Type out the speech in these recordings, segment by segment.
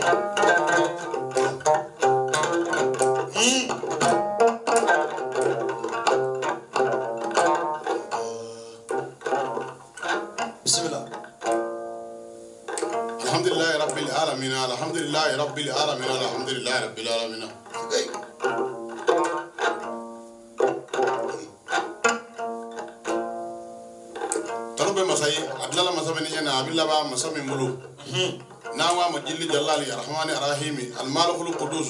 Bismillah. Alhamdulillahi rabbil alamin, alhamdulillahi rabbil alamin, alhamdulillahi rabbil alamin. Tanu bɛ masa ye, a tilala masa min ɲɛna, a bɛ laban masa min bolo. N'an ko a ma jili jalali arahmani arahimi almalikul qudus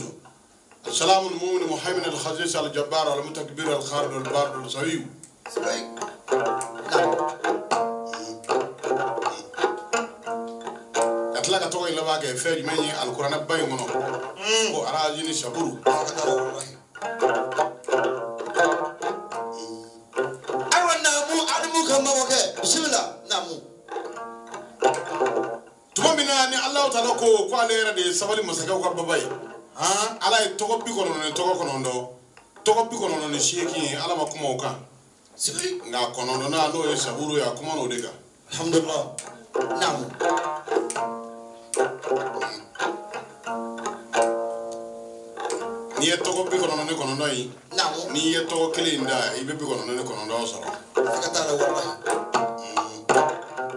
السلام المؤمن المهيمن الخزيز الجبار المتكبر الخالد البارد السوي. Ka tila ka tɔgɔ in laban kɛ fɛn jumɛn ye alikuranɛ ba in kɔnɔ ko araji ni saburu. Ayiwa naamu alimu ka mabɔkɛ bisimila naamu. Tuma min na ni Alahu taala ko k'ale yɛrɛ de ye sabali masakɛw ka baba ye, Ala ye tɔgɔ 99 tɔgɔ 98 ye, Ala ma kuma o kan. Nka 9nan n'o ye saburu ye, a kuma n'o de kan. Alhamdulillah naamu. N'i ye tɔgɔ 99 ye, n'i ye tɔgɔ kelen in da, i bɛ 99 sɔrɔ. Siga t'a la walahi.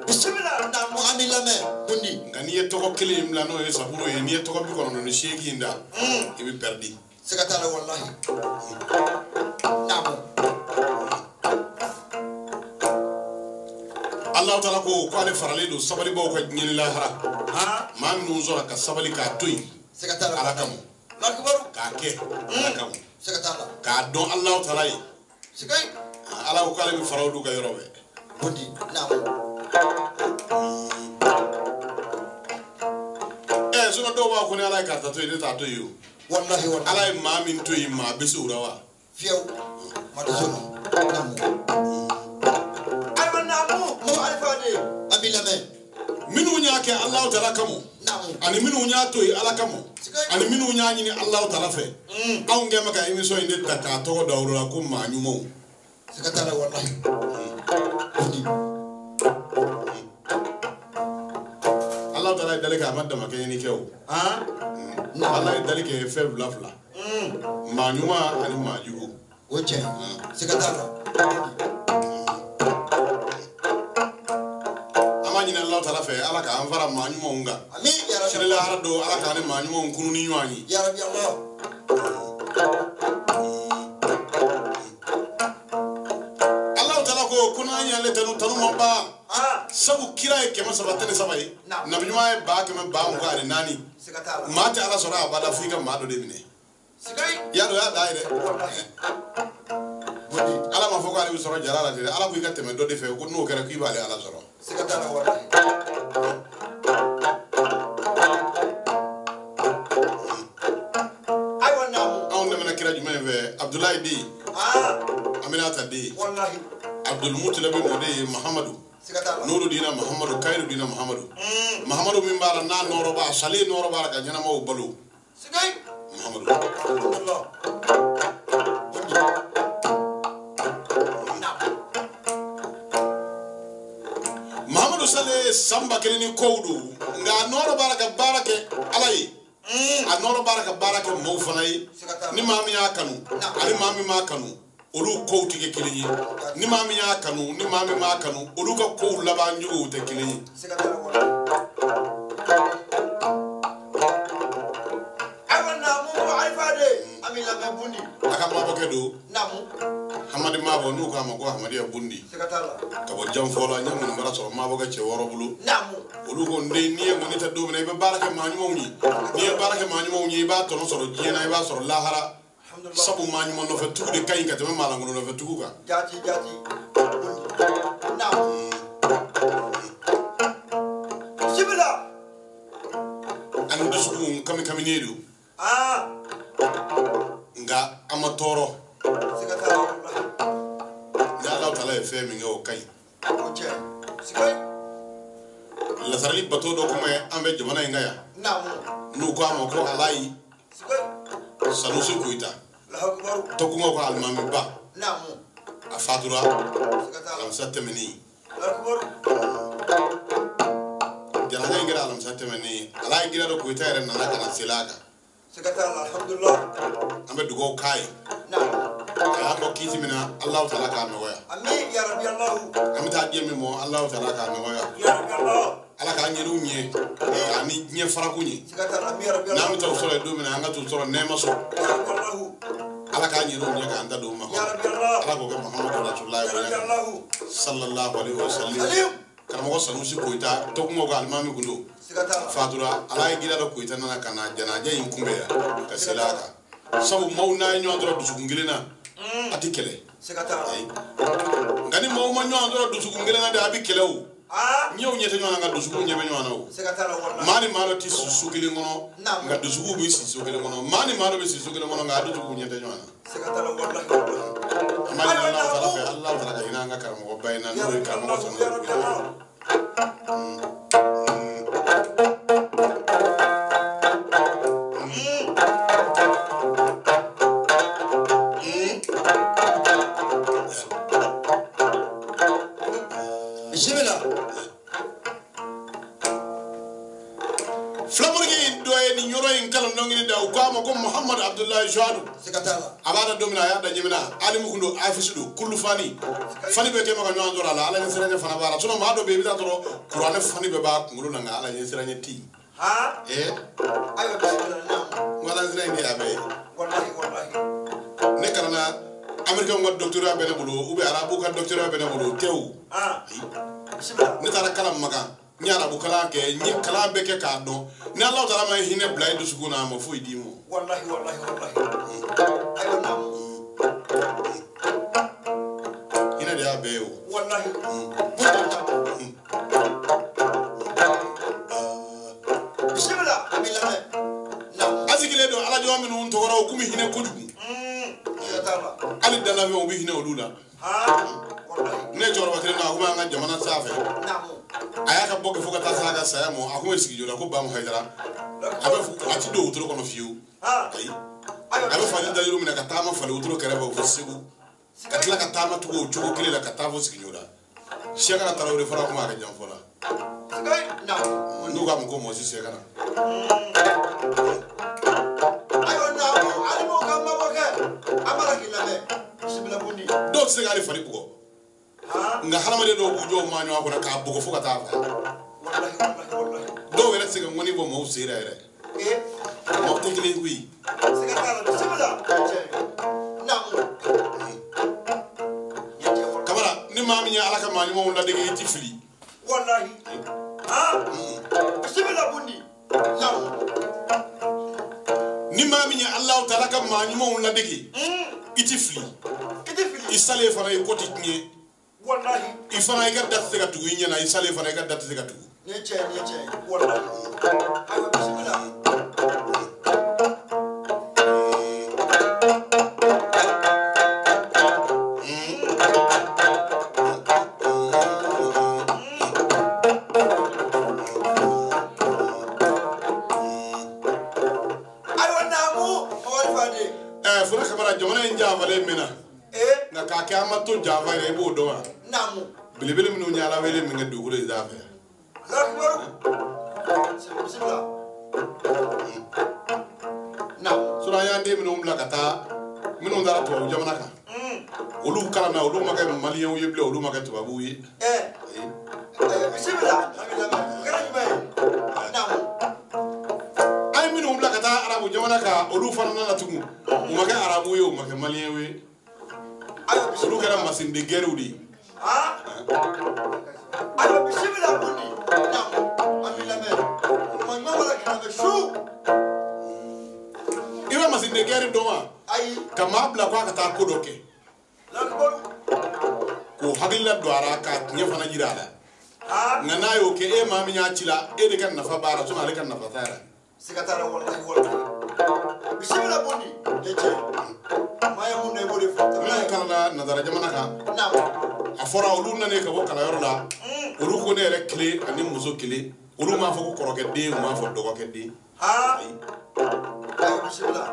Bisimila naamu an b'i lamɛn Bundi. Nka n'i ye tɔgɔ kelen in bila n'o ye saburu ye, n'i ye tɔgɔ 98 in da, i bɛ pɛridi. Siga t'a la walahi. Naamu. Alahu taala ko k'ale faralen don sabalibaw ka diɲɛ ni lahara. Maa minnu sɔrɔ ka sabali k'a to yen. Siga t'a la. Ala kama. Akibaru. K'a kɛ Ala kama. Siga t'a la. K'a dɔn Alahu taala ye. Siga. Ala ko k'ale bɛ fara olu ka yɔrɔ bɛɛ. Bundi naamu. Sinon dɔw b'a ko ni Ala ye karisa to yen, ne t'a to yen o. Walahi walahi. Ala ye maa min to yen, maa bɛ se o la wa? Fiyewu. Ma tɛ se o ma. Naamu. Ayiwa naamu mɔgɔ alifa de an b'i lamɛn. Minnu y'a kɛ Alahu taala kama. Ani minnu y'a to yen Ala kama. Ani minnu y'a ɲini Alahu taala fɛ. Anw kɛn bɛ ka émission in de ta k'a tɔgɔ da o la ko maa ɲumanw. Siga t'a la walahi. Alahu taala ye dali kɛ, a ma damakɛɲɛni kɛ o. Ala ye dali kɛ fɛn fila fila. Maa ɲuman ani maa jugu. O tiɲɛ. Siga t'a la. An b'a ɲini Alahu taala fɛ, Ala k'an fara maa ɲumanw kan. Sini lahara don, Ala k'an ni maa ɲumanw kunun ni ɲɔgɔn ye. Ya Rabbi Allah. Alahu taala ko n'an y'ale tanu, tanu ma ban. Sabu kira ye 313 ye. Nabi ɲuman ye 124,000. Maa tɛ Ala sɔrɔ a bada fo i ka maa dɔ de minɛ. Y'a dɔn o y'a dan ye dɛ. Ala ma fɔ k'ale bɛ sɔrɔ jara la dɛ. Ala ko i ka tɛmɛ dɔ de fɛ, ko n'o kɛra k'i b'ale Ala sɔrɔ. Siga t'a la walahi. Ayiwa naamu. Anw tɛmɛna kira jumɛn fɛ? Abudulayi den. Aminata den. Walahi. Abdulmutalabi mɔden ye Mahamadu. Siga t'a la. Nuru dina Mahamadu, Kayiru dina Mahamadu. Mahamadu min b'a la n'a nɔrɔ b'a salen nɔrɔ b'a la ka ɲɛnamaw balo. Siga. Mahamadu. Alhamdulillah. Mahamadu salen san 1000 ni kɔw don, nka a nɔrɔ b'a la ka baara kɛ Ala ye. A nɔrɔ b'a la ka baara kɛ maaw fana ye. Ni maa min y'a kanu ani maa min m'a kanu, olu kow tɛ kɛ kelen ye. Ni maa min y'a kanu ni maa min m'a kanu, olu ka kow laban cogow tɛ kelen ye. Ayiwa naamu alifa de an b'i lamɛn Bundi. A ka mabɔkɛ don. Naamu. Hamadi Mabɔ n'u k'a ma ko Hamadiya Bundi. Siga t'a la. Ka bɔ Janfɔ la, n ye ŋɔnibara sɔrɔ mabɔkɛ cɛ 6 bolo. Naamu. Olu ko n den, n'i ye ŋɔni ta don min na, i bɛ baara kɛ maa ɲumanw ye. N'i ye baara kɛ maa ɲumanw ye, i b'a tɔnɔ sɔrɔ diɲɛ na, i b'a sɔrɔ lahara. Sabu maa ɲuman nɔfɛ tugu de ka ɲi ka tɛmɛ maa lankolon nɔfɛ tugu kan. Jaati jaati. Naamu. Bisimila. An dusukun kami kaminen don. Nka an ma tɔɔrɔ. Siga t'a la. Ni Alahu taala ye fɛn min kɛ, o ka ɲi. O tiɲɛ. Siga. Lasarali bato dɔ kuma ye an bɛ jamana in kan yan. Naamu. N'u ko a ma ko Alayi. Siga. Sanusi Koyita. Allahu akibaru. Tɔkunkaw ka alimamiba. Naamu. A fatura. Siga t'a la. Alamisa tɛmɛnen. Allahu akibaru. janaja in kɛra alamisa tɛmɛnen Alaye Gidado Koyita yɛrɛ nana ka na seli a kan. Siga t'a la, alhamdulillah. An bɛ dugawu k'a ye. Naam. A y'an bɔ kisi min na, Alahu taala k'a nɔgɔya. Amin ya rabbi Allahu. An bɛ taa diɲɛ min mɔ, Alahu taala k'a nɔgɔya. Ya rabbi Allah. Ala k'an ɲɛniw ɲɛ, k'an ni diɲɛ farako ɲɛ. Siga t'a la, amin ya rabbi Allah. N'an bɛ taa o sɔrɔ yen don min na, an ka t'o sɔrɔ nɛɛma sɔrɔ. Ya rabbi Allahu. Ala k'an ɲɛniw ɲɛ k'an da don o ma. Ya rabbi Allah. Ala k'o kɛ Muhamadu Rasulullahi Ya rabbi Allahu. sallallahu alaihi wa sallam. Karamɔgɔ Sanusi Koyita tɔgɔmaw ka alimami kun don. Siga t'a la. Fatura Alaye Gidado Koyita nana ka na janaja in kunbɛn yan ka seli a kan. Sabu maaw n'a ye ɲɔgɔn sɔrɔ dusukun kelen na, a tɛ kɛlɛ. Siga t'a la. Nka ni maaw ma ɲɔgɔn sɔrɔ dusukun kelen na de, a bɛ kɛlɛ o. Ɲɛw ɲɛ tɛ ɲɔgɔn na, nka dusukun ɲɛ bɛ ɲɔgɔn na o. Siga t'a la walahi. Maa ni maa dɔ tɛ si so kelen kɔnɔ, nka dusukuw bɛ si so kelen kɔnɔ. Maa ni maa dɔ bɛ si so kelen kɔnɔ, nka a dusukuw ɲɛ tɛ ɲɔgɔn na. Siga t'a la walahi walahi. An b'a ɲini Alahu taala fɛ, Alahu taala ka hinɛ an ka karamɔgɔba in na, n'o ye karamɔgɔ Sanusi Koyita. Bisimila. Filamorikɛ in dɔ ye nin yɔrɔ in kalan dɔnkili da, u k'a ma ko Muhamadu Abudulayi Suwadu. Siga t'a la. A b'a da don min na, a y'a da ɲɛ min na, alimu kun don, afisi don, kulufani. Fani bɛɛ kɛ ma ka ɲɔgɔn sɔrɔ a la, Ala ɲɛsiranɲɛ fana b'a la. Sinon maa dɔ bɛ yen, i bɛ taa sɔrɔ kuranɛ fani bɛɛ b'a kunkolo la, nka Ala ɲɛsiranɲɛ tɛ yen. Ayiwa bisimila naam. N ko Ala ɲɛsiranɲɛ de y'a bɛɛ ye. Walahi walahi. Ne kalanna Américain ka doctorat bɛ ne bolo, ou bien arabu ka doctorat bɛ ne bolo, o tɛ o. Bisimila. Ne taara kalan Makan, n ye arabu kalan kɛ, n ye kalan bɛɛ kɛ k'a dɔn. Ni Alahu taala ma hinɛ bila i dusukun na, a ma foyi d'i ma. Walahi walahi walahi. Ayiwa naam. Hinɛ de y'a bɛɛ ye o. Walahi. Bisimila. An b'i lamɛn. Naam. An sigilen don Ala jɔn minnu tɔgɔra, u k'u bɛ hinɛ kojugu. Siga t'a la. Hali danafɛnw u bɛ hinɛ olu la. Walahi. Ne ye cɛkɔrɔba kelen na, a kun bɛ an ka jamana sanfɛ. Naam. A y'a ka bɔ kɛ fo ka taa se a ka saya ma, a kun bɛ sigi jɔ la ko Bamu Hayidara. A bɛ a ti don wotoro kɔnɔ fiyewu. Ayi. A bɛ fali dajuru minɛ ka taama fali wotoro kɛrɛfɛ fo Segu. Ka tila ka taama tugun o cogo kelen la ka taa fo Sigiɲɔ la. Siyakara Tarawele fana kun b'a kɛ janfɔ la. Naam. N'u k'a ma ko Mɔsi Siyakara. Ayiwa naamu, alimu ka mabɔ kɛ. An b'a la k'i lamɛn. Bisimila Bundi. Dɔw tɛ se k'ale fali bugɔ. Nka hadamaden dɔw b'u jɔ u maa ɲɔgɔn kɔnɔ k'a bugɔ fo ka taa faga. Walahi walahi walahi. Dɔw yɛrɛ tɛ se ka ŋɔni bɔ maaw sen na yɛrɛ. Maaw tɛ kelen ye koyi. Siga t'a la, bisimila. Naamu. Kamara, ni maa min ye Ala ka maa ɲumanw ladege, i ti fili. Walahi. Bisimila Bundi. Naamu. Ni maa min ye Alahu taala ka maa ɲumanw ladege, i ti fili. I ti fili. I salen fana, i kɔ ti tiɲɛ. Walahi. I fana i ka da tɛ se ka tugu i ɲɛ na, i salen fana i ka da tɛ se ka tugu. Nin ye tiɲɛ ye, nin ye tiɲɛ ye. Walahi. Ayiwa bisimila. Ayiwa naamu, Mamadu Fade. Funa Kamara, jamana in janfalen mɛnna. Nka k'a kɛ an ma to janfa yɛrɛ, i b'o dɔn wa? Naamu. Belebele minnu ye Ala wele min kɛ dugukolo in sanfɛ. Allahu akbar. Bisimila. Naamu. Sinon an y'an den minnu bila ka taa, minnu taara tubabu jamana kan. Olu kalanna, olu ma kɛ maliyɛnw ye bilen, olu ma kɛ tubabuw ye. Bisimila. An b'i lamɛn. O kɛra jumɛn ye? Naamu. An ye minnu bila ka taa arabu jamana kan, olu fana nana tugun. U ma kɛ arabu ye, u ma kɛ maliyɛnw ye. Olu kɛra machine de guerre de ye. Ayiwa bisimila Bundi. Naamu. An b'i lamɛn. Maa ɲuman b'a la k'i lamɛn su. I bɛ machine de guerre dɔn wa? Ayi. Ka maa bila k'a ka taa ko dɔ kɛ. K'o hakilila don a la, k'a tiɲɛ fana jira a la. Nka n'a y'o kɛ, e maa min y'a ci la, e de ka nafa b'a la, sinon ale ka nafa t'a la. Siga t'a la walahi walahi. Bisimila Bundi. Nin ye tiɲɛ ye. Maa ye mun dɔn, i b'o de fɔ. Minnu kalanna nanzara jamana kan, Naamu. a fɔra olu nanen ka bɔ kalanyɔrɔ la, olu ko ne yɛrɛ kelen ani muso kelen, olu m'a fɔ ko kɔrɔkɛ den, u m'a fɔ dɔgɔkɛ den. Ayiwa bisimila.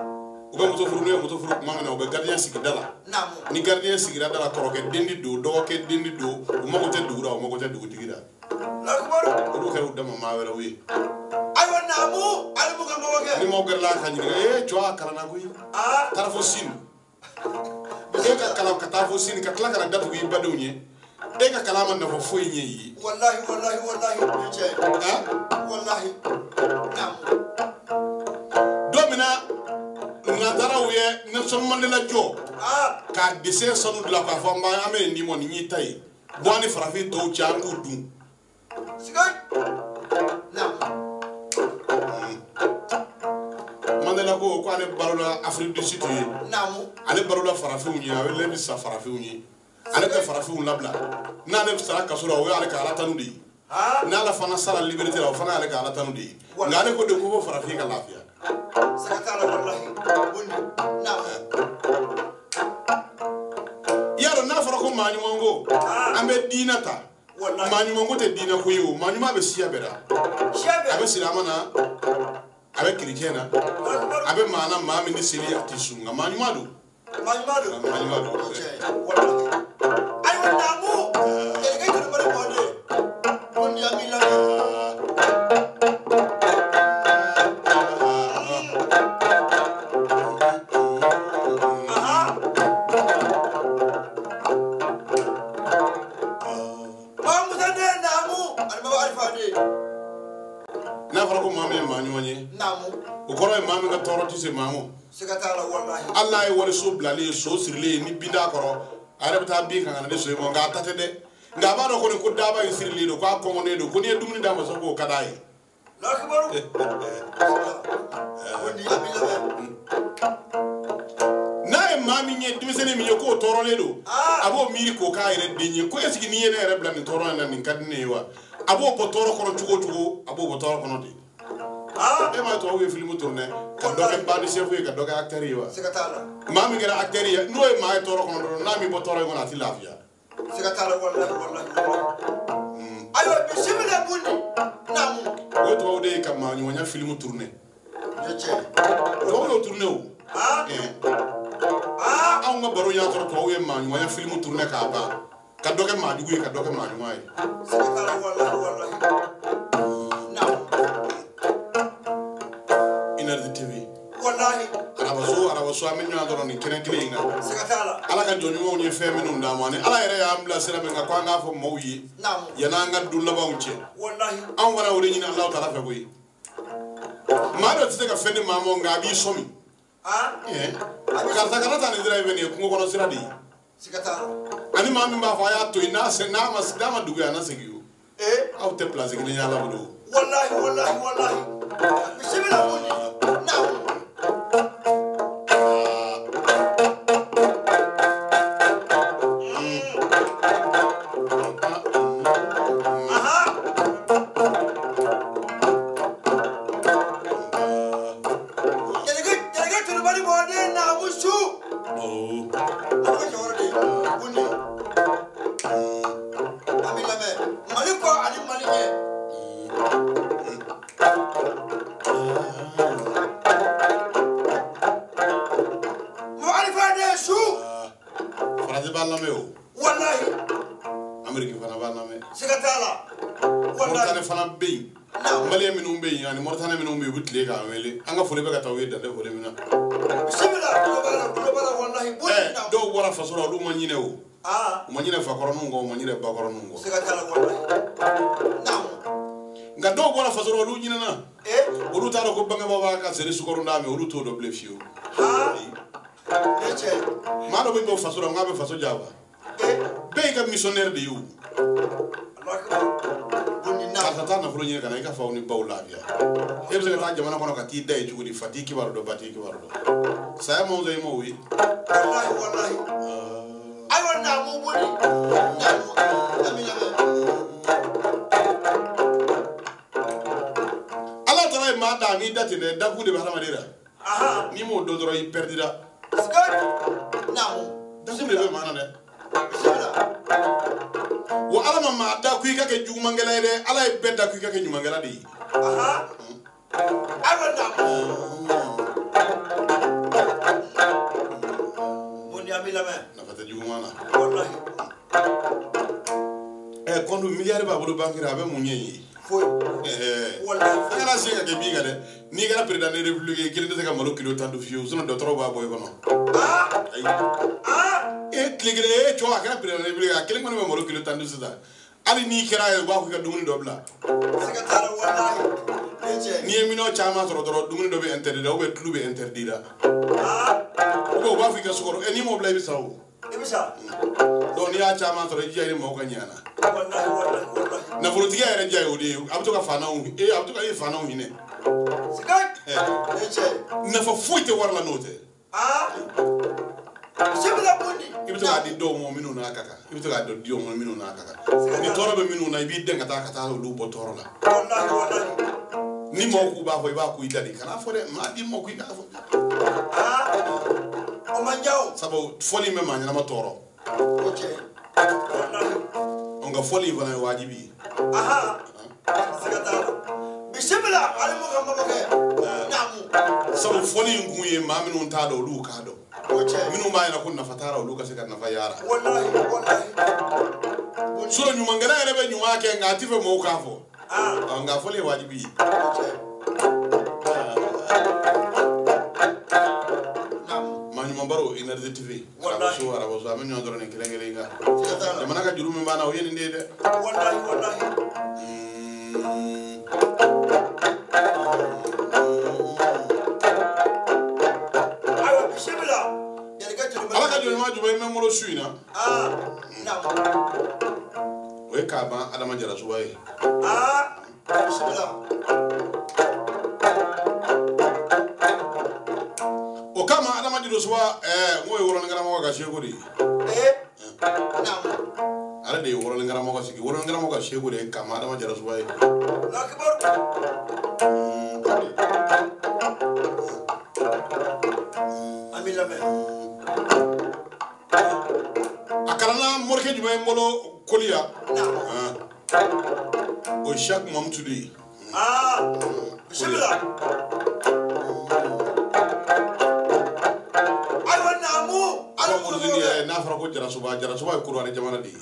U bɛ muso furu, n'u ye muso furu tuma min na, u bɛ gardien sigi da la. Ni gardien sigira da la, kɔrɔkɛ den di don, dɔgɔkɛ den di don, u mago tɛ dugu la, u mago tɛ dugutigi la. Olu kɛra u dama maa wɛrɛw ye. Ayiwa naamu, ale m'u ka mɔgɔ kɛ. Ni maaw gɛrɛla ka ɲininka, ee cɔ a kalanna koyi. Taara fo Sini. E ka kalan ka taa fo Sini ka tila ka na datugu i badenw ye. E ka kalan ma nafa foyi ɲɛ i ye. Walahi walahi walahi ni cɛ. Walahi. Naamu. Don min na nanzaraw ye Nelson Mandela jɔ. K'a dessin sanu dilan k'a fɔ an bɛ nin d'i ma nin y'i ta ye. Bɔ an ni farafin tɔw cɛ an k'u dun. Mandela ko ale balola Afrique du Sud ye. Ale balola farafinw ye, ale bɛ sa farafinw ye. Ale tɛ farafinw labila. N'ale sara kaso la, o y'ale ka ala tanu de ye. N'ale fana sara liberté la, o fana y'ale ka ala tanu de ye. Nka ale ko de ko fo farafin ka lafiya. I y'a dɔn n'a fɔra ko maa ɲuman ko, an bɛ diinɛ ta. Maa ɲuman ko tɛ diinɛ ko ye o, maa ɲuman bɛ siya bɛɛ la. A bɛ silamɛ na, a bɛ chrétien na, a bɛ maa na maa min ni seli a tɛ sun, nka maa ɲuman don. Maa ɲuman don. Maa ɲuman don. Ayiwa naamu, jelikɛ jolibali mɔden, ko ni an b'i lamɛn. N'a fɔra ko maa min ye maa ɲuman ye, o kɔrɔ ye maa min ka tɔɔrɔ tɛ se maa ma. Hali n'a ye wariso bilalen ye, so sirilen ye, ni bin t'a kɔrɔ, a yɛrɛ bɛ taa bin kan ka na ni so ye, nka a ta tɛ dɛ. Nka a b'a dɔn kɔni ko daba in sirilen don, k'a kɔngɔnen don, ko n'i ye dumuni d'a ma sɔn k'o ka d'a ye. N'a ye maa min ye, denmisɛnnin min ye k'o tɔɔrɔlen don, a b'o miiri k'o k'a yɛrɛ den ye, ko est-ce que n'i ye ne yɛrɛ bila nin tɔɔrɔ in na, nin ka di ne ye wa? A b'o bɔ tɔɔrɔ kɔnɔ cogo o cogo, a b'o bɔ tɔɔrɔ kɔnɔ de. E m'a ye tubabuw ye film tourné ka dɔ kɛ bandi chef ye, ka dɔ kɛ acteur ye wa? Maa min kɛra acteur ye, n'o ye maa ye tɔɔrɔ kɔnɔ dɔrɔn, n'a m'i bɔ tɔɔrɔ in kɔnɔ, a tɛ lafiya. Siga t'a la, walahi walahi. Ayiwa bisimila Bundi naamu. O ye tubabuw de ye ka maa ɲumanya film tourné. Tubabuw y'o tourné o. Anw ka baro y'a sɔrɔ tubabuw ye maa ɲumanya film tourné k'a ban. Ka dɔ kɛ maa jugu ye, ka dɔ kɛ maa ɲuman ye. Siga t'a la, walahi walahi. Naamu. Énergie TV. Walahi. Arabaso arabaso an bɛ ɲɔgɔn dɔrɔn nin kɛnɛ kelen in kan. Siga t'a la. Ala ka jɔn ɲumanw ye fɛn minnu d'an ma, ni Ala yɛrɛ y'an bila sira min kan ko an k'a fɔ maaw ye. Naamu. Yan'an ka don labanw cɛ. Walahi. Anw fana o de ɲini Alahu taala fɛ koyi. Maa dɔ tɛ se ka fɛn di maa ma nka a b'i sɔmi. Karisa kana taa nin sira in fɛ, nin ye kungo kɔnɔ sira de ye. Siga t'a la. Ani maa min b'a fɔ a y'a to yen, n'a ma dugu yan, a na segin o. Aw tɛ place kelen ye Ala bolo. Walahi walahi walahi. Bisimila Bundi naamu. Jelikɛ jolibali mɔden naamu su. Ale ka jɔyɔrɔ de ye Bundi. An b'i lamɛn Mali kɔ ani Mali ɲɛ. Mɔgɔ Alifa de ye su. Faransi b'an lamɛn o. Walahi. Amérique fana b'an lamɛn. Siga t'a la. Walahi. Mauritanie fana bɛ yen. Malien minnu bɛ yen ani Mauritanie minnu bɛ yen, u bɛ tile k'an wele. An ka foli bɛ ka taa u ye dan tɛ foli min na. Bisimila tulo b'a la, tulo b'a la, walahi. Bundi naamu. Dɔw bɔra faso la, olu ma ɲinɛ o. U ma ɲinɛ fakɔrɔninw kɔ, u ma ɲinɛ bakɔrɔninw kɔ. Siga t'a la, walahi. Naamu. Nka dɔw bɔra faso la, olu ɲinɛna. Olu t'a dɔn ko bangebaaw b'a ka seri sukaro d'a ma, olu t'o dɔn bilen fiyewu. Ne cɛ. Maa dɔ bɛ bɔ faso la, n k'a bɛ faso janfa. Bɛɛ y'i ka missionnaire de ye o. Karisa taa nafolo ɲini ka na i ka faw ni baw lafiya. E bɛ se ka taa jamana kɔnɔ ka t'i da yen cogo di? Fa t'i kibaru dɔn, ba t'i kibaru dɔn. Saya ma wusa i ma o ye. Walahi walahi. Ayiwa naamu Bundi naamu, an b'i lamɛn. Ala taara ye maa da, a m'i da ten dɛ, dakun de bɛ hadamaden la. N'i m'o dɔn dɔrɔn, i perdira. Naamu. Dakun de bɛ maa na dɛ. Bisimila. Wa Ala ma maa da ko i ka kɛ jugumankɛla ye dɛ, Ala ye bɛɛ da ko i ka kɛ ɲumankɛla de ye. Ayiwa naamu. dun miliyari b'a bolo banque la a bɛ mun ɲɛ ye. Foyi. Walahi. An kana se ka kɛ min kan dɛ, n'i kɛra président de république ye, kelen tɛ se ka malo kilo 10 dun fiyewu, sinon dɔgɔtɔrɔw b'a bɔ i kɔnɔ. Ayi. E tile kelen e cɔ a kɛra président de république a kelen kɔni bɛ malo kilo 10 dun sisan. Hali n'i kɛra ye u b'a fɔ k'i ka dumuni dɔ bila. Siga t'a la walahi. N'i ye miliyɔn caman sɔrɔ dɔrɔn dumuni dɔ bɛ interdit la ou bien tulu bɛ interdit la. Ou bien u b'a fɔ i ka sukaro n'i m'o bila i bɛ sa o. I bɛ sa. Donc n'i y'a caman sɔrɔ i jija i ni maaw ka ɲɛ a la. Walahi walahi walahi. Nafolotigiya yɛrɛ diya ye o de ye, a bɛ to ka faananw a bɛ to ka e faananw hinɛ. Siga. Nafa foyi tɛ wari la n'o tɛ. I bɛ to k'a di dɔw ma minnu n'a ka kan, i bɛ to k'a di dɔw ma minnu n'a ka kan. Ni tɔɔrɔ bɛ minnu na i b'i dɛn ka taa olu bɔ tɔɔrɔ la. Walahi walahi. Ni maaw k'u b'a fɔ i b'a k'u da de, kan'a fɔ dɛ, maa di maaw k'i k'a fɔ. O man diya o. Sabu fɔli bɛ maa ɲɛnama tɔɔrɔ. O tiɲɛ. Walahi. Nka fɔli in fana ye wajibi ye. Siga t'a la. Bisimila alimu ka mabɔkɛ. Naamu. Sabu fɔli in kun ye maa minnu t'a dɔn olu k'a dɔn. Minnu b'a yira ko nafa t'a la olu ka se ka nafa y'a la. Walahi walahi. Sinon ɲumankɛla yɛrɛ bɛ ɲuman kɛ nka a ti fɛ mɔgɔw k'a fɔ. Nka fɔli ye wajibi ye. Maa ɲuman baro Énergie TV. Arabaso arabaso an bɛ ɲɔgɔn sɔrɔ nin kelen kelen kan. Jamana ka juru min b'an na o ye nin de ye dɛ. Walahi walahi. Ayiwa bisimila. Ala ka jɔn ɲuman jumɛn bɛ n bolo su in na. O ye k'a ban Adama Jarasuba ye. Bisimila. O kama Adama Jarasuba n k'o ye wɔlɔnikaramɔgɔ ka seko de ye. Ale de ye wɔlɔnikaramɔgɔ sigi, wɔlɔnikaramɔgɔ ka seko de ye kama Adama Jarasuba ye. An b'i lamɛn. A kalanna morikɛ jumɛn n bolo Koliya. O ye Cheikh Mamutu de ye. Bisimila. Ayiwa naamu. N'a fɔra ko Jarasuba, Jarasuba ye Korowari jamana de ye.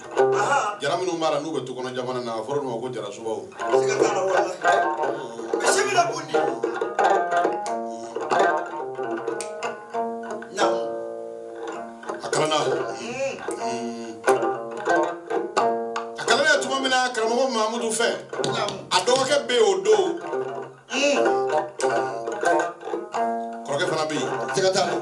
Jara minnu b'a la n'u bɛ tukɔnɔ jamana na a fɔra olu ma ko Jarasubaw. Siga t'a la walahi. Bisimila Bundi. Naamu. A kalanna. A kalanna tuma min na karamɔgɔ Mamudu fɛ. A dɔgɔkɛ bɛ yen o don. Kɔrɔkɛ fana bɛ yen. Siga t'a la.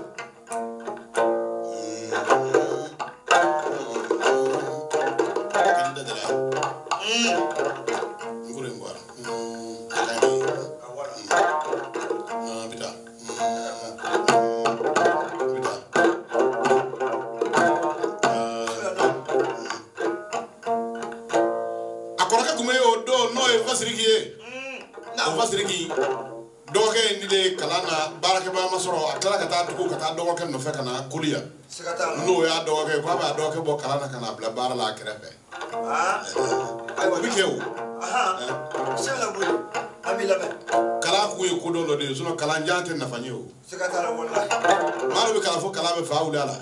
A kɔrɔkɛ tun bɛ yen o don n'o ye Fasiriki ye. O Fasiriki dɔgɔkɛ in de kalan na baarakɛbaa ma sɔrɔ a tilala ka taa tugu ka taa dɔgɔkɛ nɔfɛ ka na Koliya. N'o y'a dɔgɔkɛ ye k'a b'a dɔgɔkɛ bɔ kalan na ka n'a bila baara la a kɛrɛfɛ. O bɛ kɛ o. Kalan kun ye kodɔn dɔ de ye sinon kalanjan tɛ nafa ɲɛ o. Maa dɔ bɛ kalan fo kalan bɛ fa wuli a la.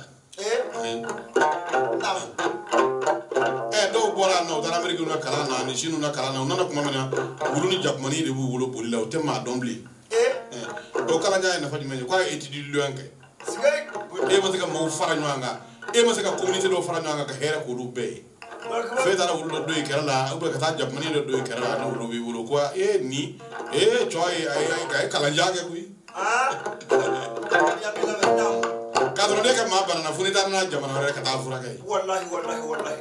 Dɔw bɔra yan nɔ u taara Ameriki na kalan na ani Sini na kalan na u nana tuma min na wulu ni jakumani de b'u bolo boli la u tɛ maa dɔn bilen. O kalanjan ye nafa jumɛn ye k'a ye étude loin kɛ. E ma se ka maaw fara ɲɔgɔn kan, e ma se ka communauté dɔw fara ɲɔgɔn kan ka hɛrɛ k'olu bɛɛ ye. Fɛn taara wulu dɔ don i kɛrɛ la ou bien ka taa jakumani dɔ don i kɛrɛ la ni wulu b'i bolo ko e nin e cɔ ye a ye kalanjan kɛ koyi. K'a sɔrɔ ne ka maa banana fo n'i taara n'a jamana wɛrɛ ka taa furakɛ. Walahi walahi walahi.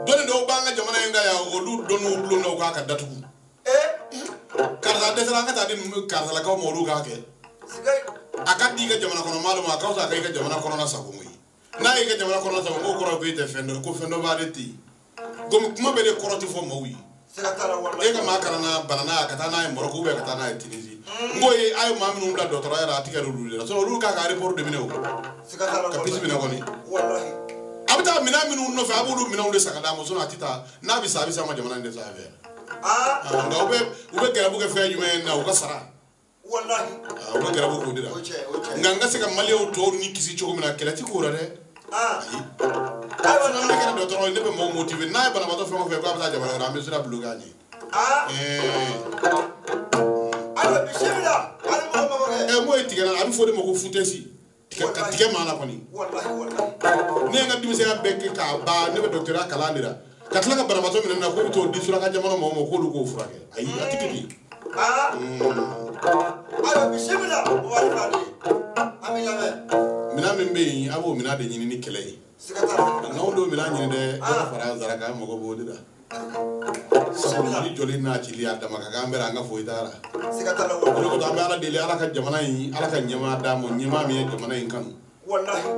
Dɔnni dɔw b'an ka jamana in kan yan olu dɔnniw bulon dɔw k'a ka datugu. Karisa dɛsɛra an ka taa di karisalakaw ma olu k'a kɛ. A ka di i ka jamana kɔnɔ maa dɔ ma a ka fisa a ka i ka jamana kɔnɔna sago koyi. N'a y'i ka jamana kɔnɔna sago k'o kɔrɔ ye ko e tɛ fɛn dɔn ko fɛn dɔ b'ale tɛ yen. Komi kuma bɛɛ de kɔrɔ tɛ fɔ maaw ye. E ka maa kalanna bana n'a ye ka taa n'a ye Marɔku ou bien ka taa n'a ye Tunisie. N ko ye a ye maa minnu bila dɔgɔtɔrɔya la a ti kɛ olu de la sinon olu k'a ka aéroport de minɛ o. Ka pisi minɛ kɔni. A bɛ taa minɛn minnu nɔfɛ a b'olu minɛnw de san ka d'a ma sinon a ti taa n'a bɛ sa a bɛ sa an ka jamana in de sanfɛ. Nka u bɛ gɛrɛbu kɛ fɛn jumɛn na u ka sara. Walahi. U bɛ gɛrɛbu k'o de la. Nka n ka se ka maliyɛnw tɔw ni kisi cogo min na kɛlɛ ti k'o la dɛ. Ayi. Sinon ne kɛra dɔgɔtɔrɔ ye, ne bɛ mɔgɔw motiver. N'a ye banabaatɔ fɛn o fɛn k'a bɛ taa jamana wɛrɛ, an bɛ sira bulon k'a ɲɛ. Ayiwa bisimila hali mɔgɔ mabɔkɛ. M'o ye tigɛ la, a bɛ fɔ o de ma ko futɛsi. Ka tigɛ maa la kɔni. Walahi walahi. Ne ye n ka denmisɛnya bɛɛ kɛ k'a ban, ne bɛ dɔgɔtɔrɔya kalan de la. Ka tila ka banabaatɔ minɛ na k'o bɛ t'o di suraka jamana mɔgɔw ma k'olu k'o furakɛ. Ayi, a tɛ kɛ ten. Ayiwa bisimila wari fila an bɛ lamɛn. Minɛn min bɛ yen, a b'o minɛn de ɲini ni kɛlɛ ye. Siga t'a la. N'anw t'o minɛn ɲini dɛ, dɔ ka fara an sara kan, an mago b'o de la. Sabu Mali jɔli n'a cili a dama ka kan, an bɛɛ an ka foyi t'a la. Siga t'a la. O de kosɔn an bɛ Ala deli, Ala ka jamana in, Ala ka ɲɛmaa d'an ma, ɲɛmaa min ye jamana in kanu. Walahi.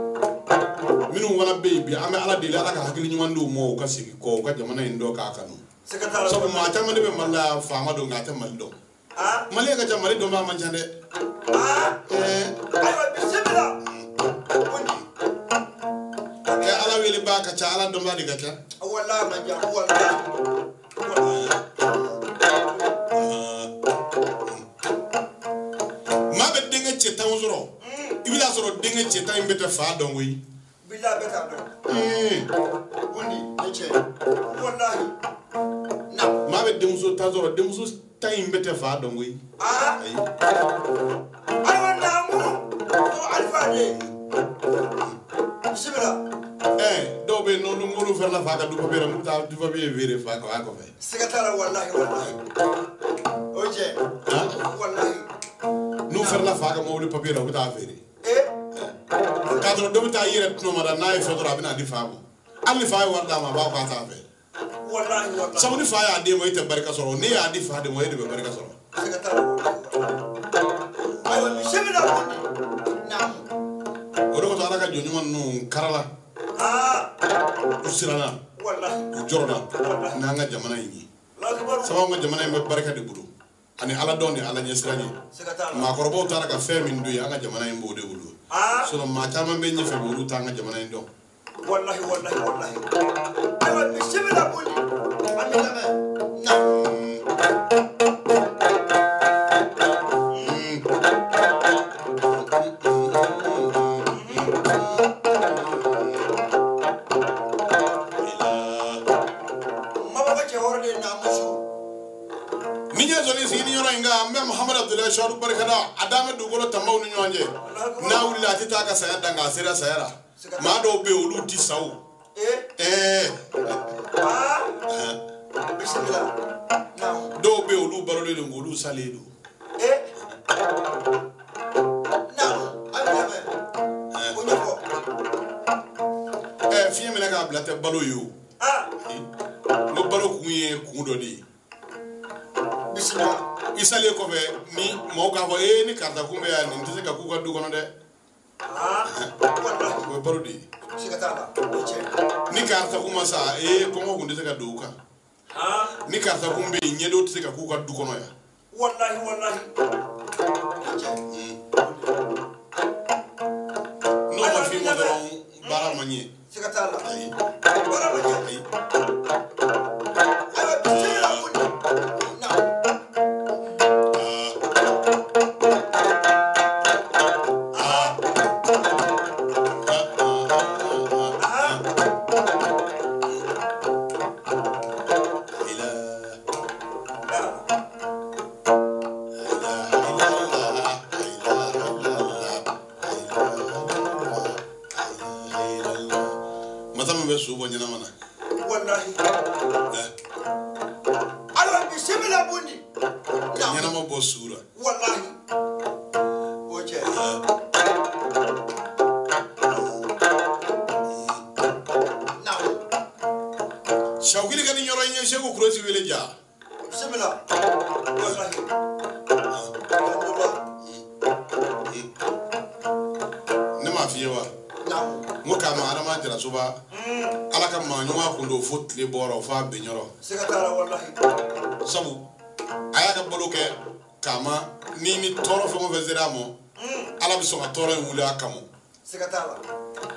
Minnu fana bɛ yen bi, an bɛ Ala deli, Ala ka hakili ɲuman d'u ma, u ka segin kɔ, u ka jamana in dɔn k'a kanu. Siga t'a la. Sabu maa caman de bɛ Mali la, faama don nka a tɛ Mali dɔn. Mali ka ca, Mali dɔnbaa man ca dɛ. Ayiwa bisimila. Ala wele ba ka ca, Ala dɔnbaa de ka ca. Walahi man ca, walahi. Maa bɛ denkɛ cɛ tan sɔrɔ, i bɛ taa sɔrɔ denkɛ cɛ tan in bɛ tɛ fa dɔn koyi. Bilahi bɛ t'a dɔn. Gundi ne cɛ. Walahi. Maa bɛ denmuso tan sɔrɔ, denmuso tan in bɛ tɛ fa dɔn koyi. Ayi. Ayiwa naamu, ko Alifa de. Bisimila. Dɔw bɛ yen n'olu n'olu fɛrɛla fa ka du papiye la, n'u bɛ taa du papiye feere fa kɔfɛ. Siga t'a la walahi walahi. O cɛ. Walahi. N'u fɛrɛla fa ka mobili papiye la, u bɛ taa feere. K'a sɔrɔ dɔ bɛ taa i yɛrɛ tɔnɔmada, n'a ye fɛn sɔrɔ a bɛ n'a di fa ma. Hali ni fa ye wari d'a ma, a b'a fɔ k'a t'a fɛ. Walahi walahi. Sabu ni fa y'a d'e ma, e tɛ barika sɔrɔ. N'e y'a di fa de ma, e de bɛ barika sɔrɔ. Siga t'a la. Ayiwa bisimila. Naamu. O de kosɔn Ala ka jɔn ɲuman ninnu karala. U siranna. U jɔrɔna n'an ka jamana in ye. Sabu an ka jamana in bɛ barika de bolo. Ani Ala dɔn ni Ala ɲɛsiran ye. Maakɔrɔbaw taara ka fɛn min don yen, an ka jamana in b'o de bolo. Sinon maa caman bɛ ɲɛfɛ bi, olu t'an ka jamana in dɔn. Walahi walahi walahi. Ayiwa bisimila Bundi. An bɛ lamɛn. Ni ɲɛ sɔrɔ i sigi ni yɔrɔ in kan, n bɛ Muhamadu Abudulayi Sɔdu barikada, a d'an bɛ dugukolo tanbaw ni ɲɔgɔn cɛ. N'a wulila a tɛ taa ka saya dan, k'a sera saya la. Maa dɔw bɛ yen, olu ti sa o. Dɔw bɛ yen, olu balolen don, olu salen don. Fiɲɛ minɛ k'a bila tɛ balo ye o. N ko balo kun ye kun dɔ de ye. I salen kɔfɛ ni maaw k'a fɔ ni karisa kun bɛ yan, nin tɛ se ka k'u ka du kɔnɔ dɛ. O ye balo de ye. Ni karisa kun ma sa, kɔngɔ kun tɛ se ka don u kan. Ni karisa kun bɛ yen, ɲɛdɔn tɛ se ka k'u ka du kɔnɔ yan. Walahi walahi. N'o ma f'i ma dɔrɔn, baara ma ɲɛ. Siga t'a la. Ayi. Baara ma ɲɛ. Ayi. Ayiwa bisimila Bundi. Masa min bɛ su bɔ ɲɛnama na. Walahi. Ayiwa bisimila Bundi. Ka ɲɛnama bɔ su la. Walahi. O cɛ. Sawukili ka ni yɔrɔ in ye Seku Kurusi wele ja. Bisimila. Walahi. Ne m'a f'i ye wa? N ko k'a ma Adama Jarasoba, Ala ka maa ɲuman kun don fo tile bɔra fo a bin yɔrɔ. Siga t'a la walahi. Sabu a y'a ka balo kɛ k'a ma ni tɔɔrɔ fɛn o fɛn sera a ma, Ala bɛ sɔn ka tɔɔrɔ in wuli a kama. Siga t'a la.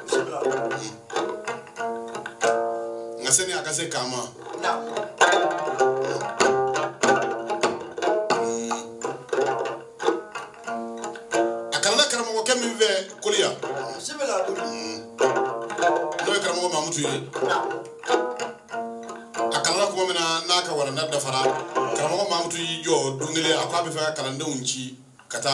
Bisimila. Nka sani a ka se k'a ma. A kalanna karamɔgɔkɛ min fɛ Koliya. Bisimila Bundi. Mamutu ye. A kalanna tuma min na n'a ka waranda dafara, karamɔgɔ Mamutu y'i jɔ don kelen, a ko a bɛ fɛ ka kalandenw ci.